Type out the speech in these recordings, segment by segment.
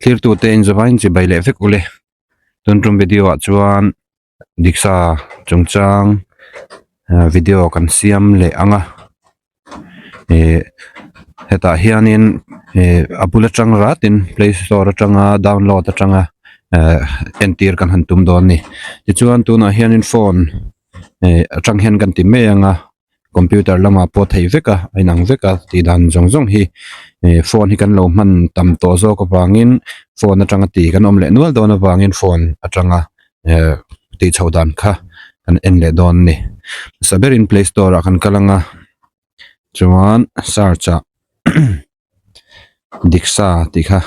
Thlirtute in zavaiin chibai leh vek ule. Tun tum video ah chuan diksa chungchang video kan siam leh ang a. Ihh hetah hianin ihh a bul atang ratin play store atanga download atanga ehh entir kan han tum dawn a ni. Tichuan tunah hianin phone ehh atang hian kan ti mai ang a. Computer lamah pawh theih vek a a inang vek a tih dan zawng zawng hi ih phone hi kan lo hman tam tawh zawk avangin phone atanga tih kan awm leh nual dawn avangin phone atanga eh tih chhoh dan kha kan en leh dawn a ni hmasa berin play store ah kan kal ang a chuan search ah diksa tih kha.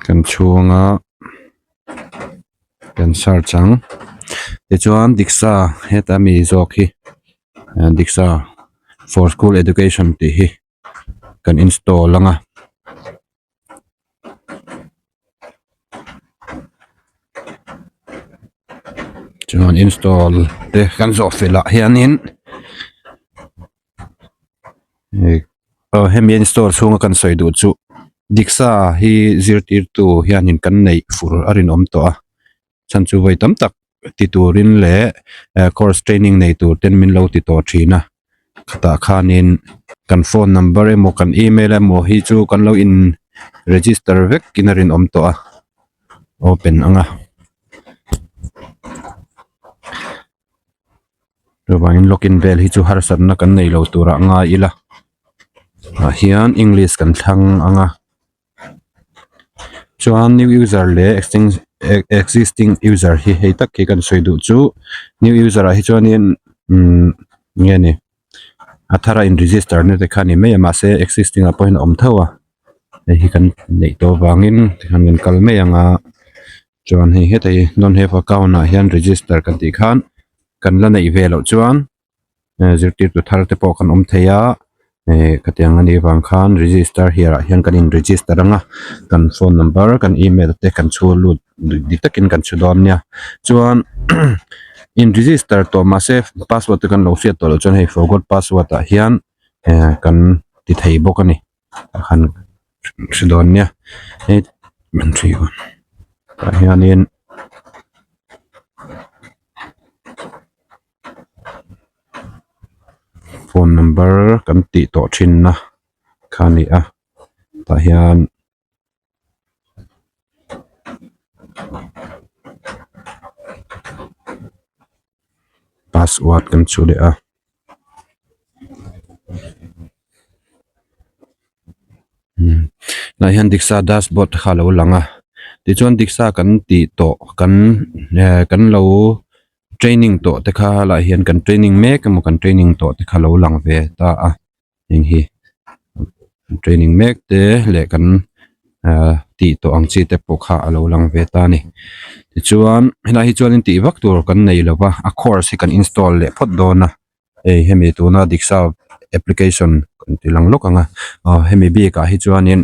Kan chhunga kan search ang tichuan diksa heta mi zawk hi diksa for school education tih hi kan install ang a. Chuan install te kan zawh fel ah hianin aw hemi install chhunga kan sawi duh chu diksa hi zirtirtu hianin kan neih fur a rinawm tawh a chhan chu vawi tam tak ti turin leh course training nei tur ten min lo ti tawh thin a khatah khanin kan phone number emaw kan email emaw hi chu kan lo in register vek in a rinawm tawh a open ang a. Chuvangin login vel hi chu harsatna kan nei lo turah ngai ila ah hian english kan thlang ang a chuan new user leh existing user hi hei tak hi kan sawi duh chu new user ah hi chuanin umm nge ni a thar a in register na te kha a ni mai a mahse existing ah pawh hian a awm tho a hei hi kan neih tawh avangin tikhan kan kal mai ang a. Chuan hei heta hi don't have account ah hian register kan tih khan kan la neih ve loh chuan eh zirtirtu thar te pawh kan awm thei a eh khatiang anih avang khan register here ah hian kan in register ang a kan phone number kan email te kan chhu lut dik takin kan chhu dawn nia chuan in register tawh mahse password te kan lo hriat tawh loh chuan hei forgot password ah hian eh kan ti thei bawk a ni. Tah khan hre dawn nia hei tah hianin phone number kan tih tawh thin na kha a ni a tah hian. Password kan chhu leh a. Tunah hian Diksha dashboard te kha a lo lang a tichuan Diksha kan tih tawh kan eh kan lo training tawh te kha helaiah hian kan training mek emaw kan training tawh te kha a lo lang ve ta a. Heng hi training mek te leh kan ahh tih tawh ang chi te pawh kha a lo lang ve ta a ni tichuan helai hi chuan in tih vak tur kan nei lo va a course hi kan install leh phawt dawn a hei hemi tuna diksha application kan ti lang lawk ang a aw hemi bik ah hi chuanin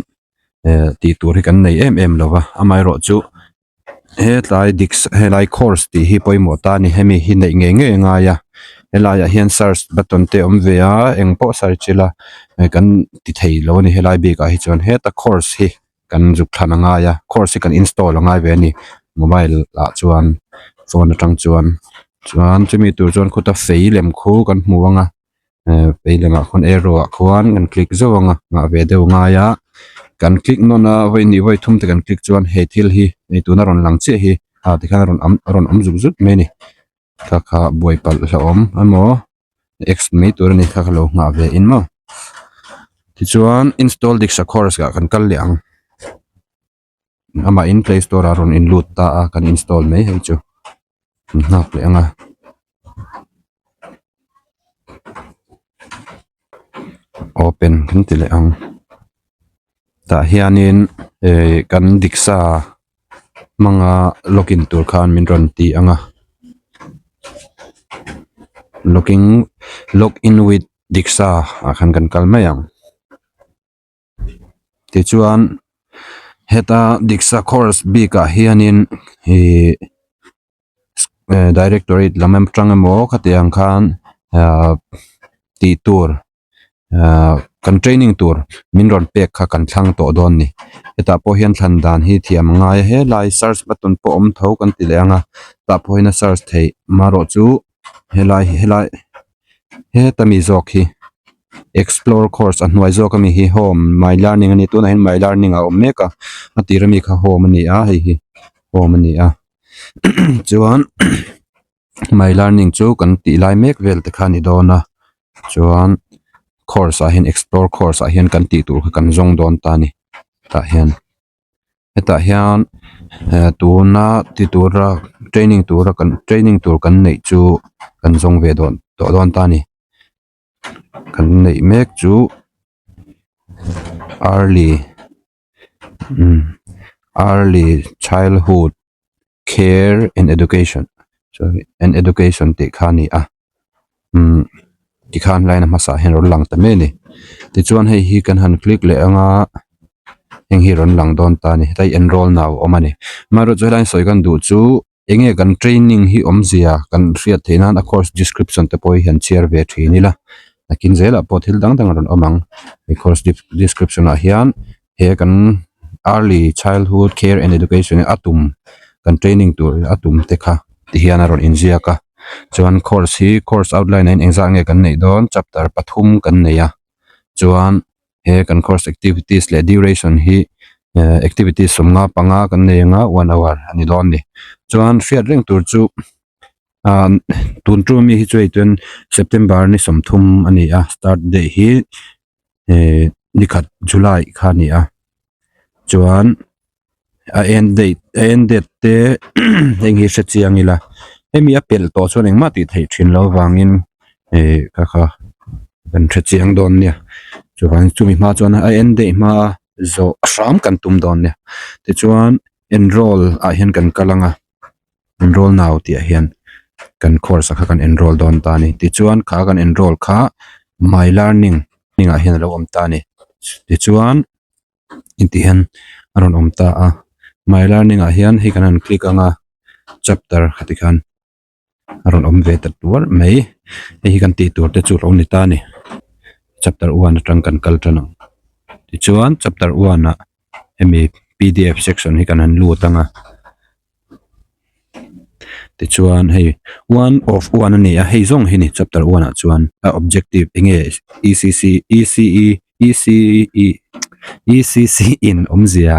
eh tih tur hi kan nei em em lo va amaherawhchu. Hetlai dik helai course tih hi pawimawh ta a ni hemi hi neih ngei ngei a ngai a helaiah hian search button te a awm ve a eng pawh search ila kan ti thei lo a ni helai bikah hi chuan heta course hi kan zuk thlan a ngai a course hi kan install a ngai ve a ni mobile ah chuan phone atang chuan chuan chumi tur chuan khuta fei lem khu kan hmu ang a. Eh vei lamah khuan arrow ah khuan kan click zauh ang a nghah ve deuh a ngai a kan click nawn a vawi hnih vawi thum te kan click chuan he thil hi hei tuna rawn lang chiah hi ah tikhian a rawn am a rawn awm zut zut mai a ni kha kha buai palh hlauhawm emaw x mai tur a ni kha kha lo nghah ve in maw tichuan install diksha course ah kan kal leh ang. Amah in play store ah rawn in lut ta a kan install mai hei chu an nghak leh ang a. Open kan ti leh ang tah hianin eh kan diksa hmanga login tur khan min rawn ti ang a login login with diksa ah khan kan kal mai ang. Tichuan heta Diksha course bikah hianin ihh directorate lam atang emaw khatiang khan ahh tih tur ahh. kan training tur min rawn pek kha kan thlang tawh dawn ni hetah pawh hian thlan dan hi thiam a ngai a helai search button pawh a awm tho kan ti leh ang a tah pawh hian a search theih marawh chu helai helai heta mi zawk hi explore course a hnuai zawk ami hi home my learning a ni tunah hian my learning a awm mek a a tir ami kha home a ni a hei hi home a ni a chuan. My learning chu kan tih lai mek vel te kha a ni dawn a chuan course ah hian explore course ah hian kan tih tur kha kan zawng dawn ta a ni tah hian hetah hian eh tuna ti tura training tura kan training tur kan neih chu kan zawng ve dawn tawh dawn ta a ni. Kan neih mek chu early umm early childhood care and education sorry and education tih kha a ni a umm tikhan line a hmasa ah hian a rawn lang ta mai a ni tichuan hei hi kan han click leh anga heng hi a rawn lang dawn ta a ni heta hi enroll now a awm a ni amaherawhchu helai sawi kan duh chu. Enge kan training hi awmzia kan hriat theih nan a course description te pawh hi han chhiar ve thin ila nakin zelah pawh thil dang dang a rawn awm ang he course description ah hian he kan early childhood care and education a tum kan training tur a tum te kha ti hian a rawn inziak a chuan course hi course outline ah hian engzah nge kan neih dawn chapter pathum kan nei a chuan. He kan course activities leh duration hi eh activities sawmnga panga kan nei anga one hour a ni dawn a ni. Chuan hriat reng tur chu ah tun tum ami hi chu hei chuan September ni sawmthum a ni a start date hi eh nikhat July kha a ni a chuan a end date a end date te heng hi hre chiang ila hemi a pelh tawh chuan engmah tih theih thin loh avangin eh kha kha kan hre chiang dawn nia chuvang chumi hma chuan a end date hma zawh hram kan tum dawn nia tichuan enroll ah hian kan kal ang a enroll now tih ah hian kan course ah kha kan enroll dawn ta a ni tichuan kha kan enroll kha my learning ah hian a lo awm ta a ni tichuan. Intih hian a rawn awm ta a my learning ah hian hei kan han click ang a chapter kha ti khan a rawn awm ve ta tuar mai hei hi kan tih tur te chu a lo ni ta a ni chapter one atang kan kal tan ang tichuan chapter one ah hemi pdf section hi kan han lut ang a. Tichuan hei one of one a ni a hei zawng hi ni chapter one ah chuan a objective eng nge E C C E C E E C E E C C in awmzia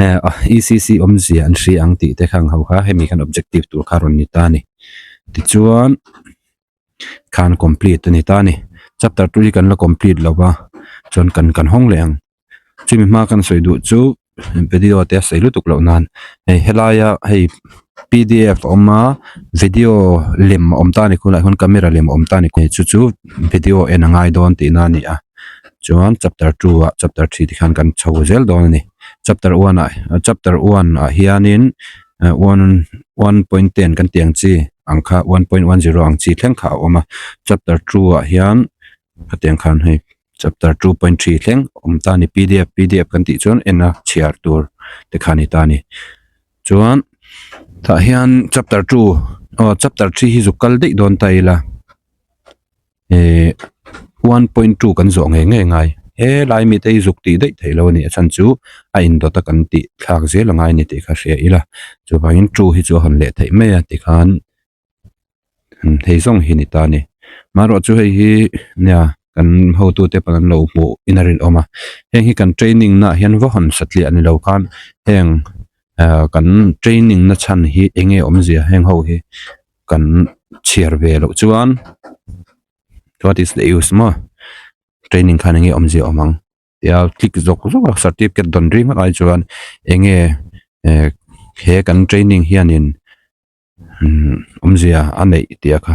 eh E C C awmzia an hria ang tih te kha ang ho kha hemi khan objective tur kha a rawn ni ta a ni tichuan khan complete a ni ta a ni chapter two hi kan la complete lo va chuan kan kan hawng leh ang. Chumi hma kan sawi duh chu video te a sawi lutuk loh nan hei helaia hei pdf a awm a video lem a awm ta a ni khulaiah hian camera lem a awm ta a ni chu chu video en a ngai dawn tihna a ni a chuan chapter two ah chapter three te khan kan chho zel dawn a ni chapter one ah chapter one ah hianin one one point ten kan tih ang chi ang kha one point one zero ang chi thleng kha a awm a chapter two ah hian hetiang khan hei. Chapter 2.3 thleng awm ta a ni pdf pdf kan tih chuan en a chhiar tur te kha a ni ta a ni chuan tah hian chapter 2 aw chapter 3 hi zuk kal daih dawn ta ila eh 1.2 kan zawh ngei ngei ngai helai mite hi zuk tih daih theih lo a ni a chhan chu a indawt a kan tih thlak zel a ngai a ni tih kha hria ila chuvangin 2 hi chu a hawn leh theih mai a tikhan. Hei zawng hi a ni ta a ni marawh chu hei hi nia kan hotute pawn an lo hmuh in a rinawm a heng hi kan training naah hian va hawn satliah ni lo khan heng ah kan training na chhan hi eng nge awmzia heng ho hi kan chhiar ve loh chuan what is the use maw training khan eng nge awmzia awm ang. Tia click zawk zawk a certificate dawn ringawt ai chuan eng nge eh he kan training hianin. Awmzia a neih tih a kha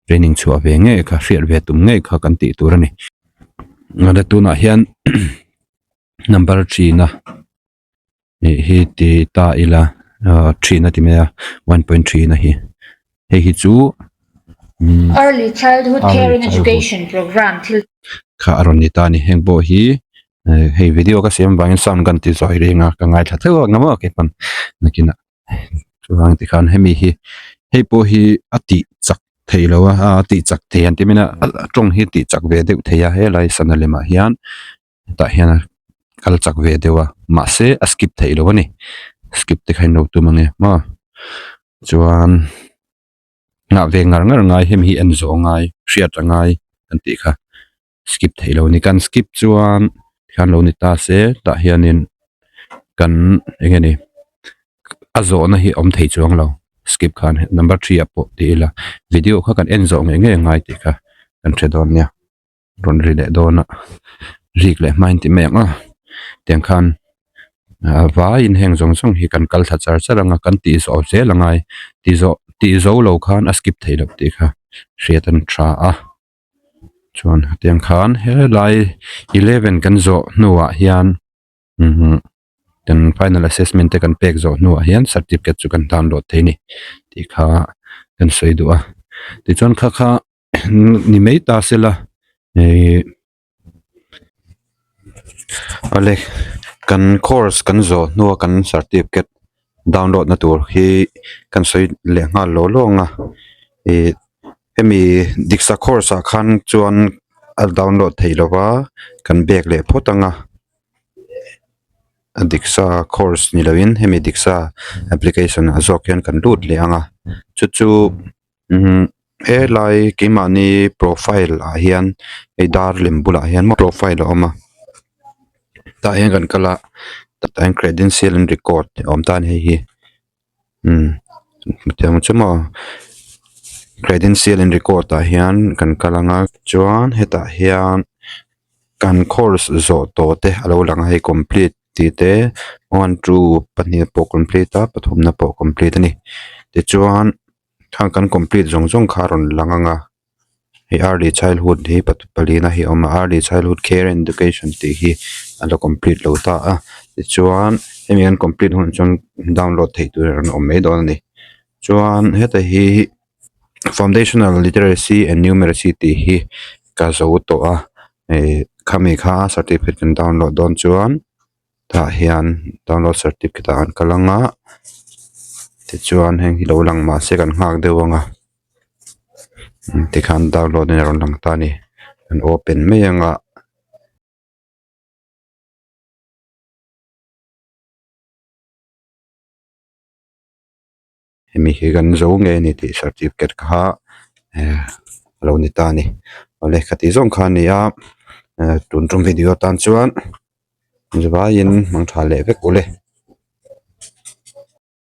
training chhuah ve ngei kha hriat ve tum ngei kha kan tih tur a ni a tunah hian number three na ih hi ti ta ila ah three na ti mai a one point three na hi hei hi chu umm Early Childhood Care early and childhood Education Program thil kha a rawn ni ta a ni heng pawh hi eh hei video ka siam vangin sound kan ti zawi reng a ka ngaithla theuh ang maw keipawh nakinah. Chuvang tikhan hemi hi hei pawh hi a tih chak. Theih lo a a tih chak thei an ti mai a a tawng hi tih chak ve deuh thei a helai sana lemah hian tah hian a kal chak ve deuh a mahse a skip theih loh a ni skip te kha in lo tum ang e maw chuan nghah ve ngar ngar ngai hemi hi en zawh ngai hriat a ngai kan tih kha skip theih loh a ni kan skip chuan tikhan lo ni ta se tah hianin kan eng nge ni a zawhna hi a awm thei chuang lo skip khan number three ah pawh ti ila video kha kan en zawh ngei ngei a ngai tih kha kan hre dawn nia rawn ri leh dawn a rik leh hma in ti mai ang a tiang khan a vaiin heng zawng zawng hi kan kal thla char char ang a kan tih zawh zel a ngai tih zawh tih zo lo khan a skip theih loh tih kha hriat an tha a. Chuan hetiang khan helai eleven kan zawh hnuah hian umh kan final assessment te kan pek zawh hnuah hian certificate chu kan download thei a ni tih kha kan sawi duh a tichuan kha kha ni mai ta sela ihh awle kan course kan zawh hnua kan certificate download na tur hi kan sawi leh nghal law law ang a ih hemi diksa course ah khan chuan a download theih loh va kan bag leh phawt ang a a diksa course ni lovin hemi diksa application ah zawk hian kan lut leh ang a chu chu umm helai keimahni profile ah hian hei dar lem bulah hian maw profile a awm a tah hian kan kal a tah hian credential and record a awm ta a ni hei hi umm hetiang chu maw credential and record ah hian kan kal ang a chuan hetah hian kan course zawh tawh te a lo lang a hei complete tih te one two pahnih pawh complete a pathumna pawh complete a ni tichuan khang kan complete zawng zawng kha a rawn lang ang a hei early childhood hi palina hi a awm a early childhood care and education tih hi a la complete lo ta a tichuan hemi an complete hunah chuan download theih tur an awm mai dawn a ni chuan heta hi foundational literacy and numeracy tih hi ka zo tawh a ih khami kha certificate kan download dawn chuan tah hian download certificate ah an kal ang a tichuan heng hi lo lang mahse kan nghak deuh ang a tikhan download in a rawn lang ta a ni kan open mai ang a. Hemi hi kan zo ngei a ni tih certificate kha eh a lo ni ta a ni awle khati zawng kha a ni a eh tun tum video tan chuan zuvaiin hmang tha leh vek ule.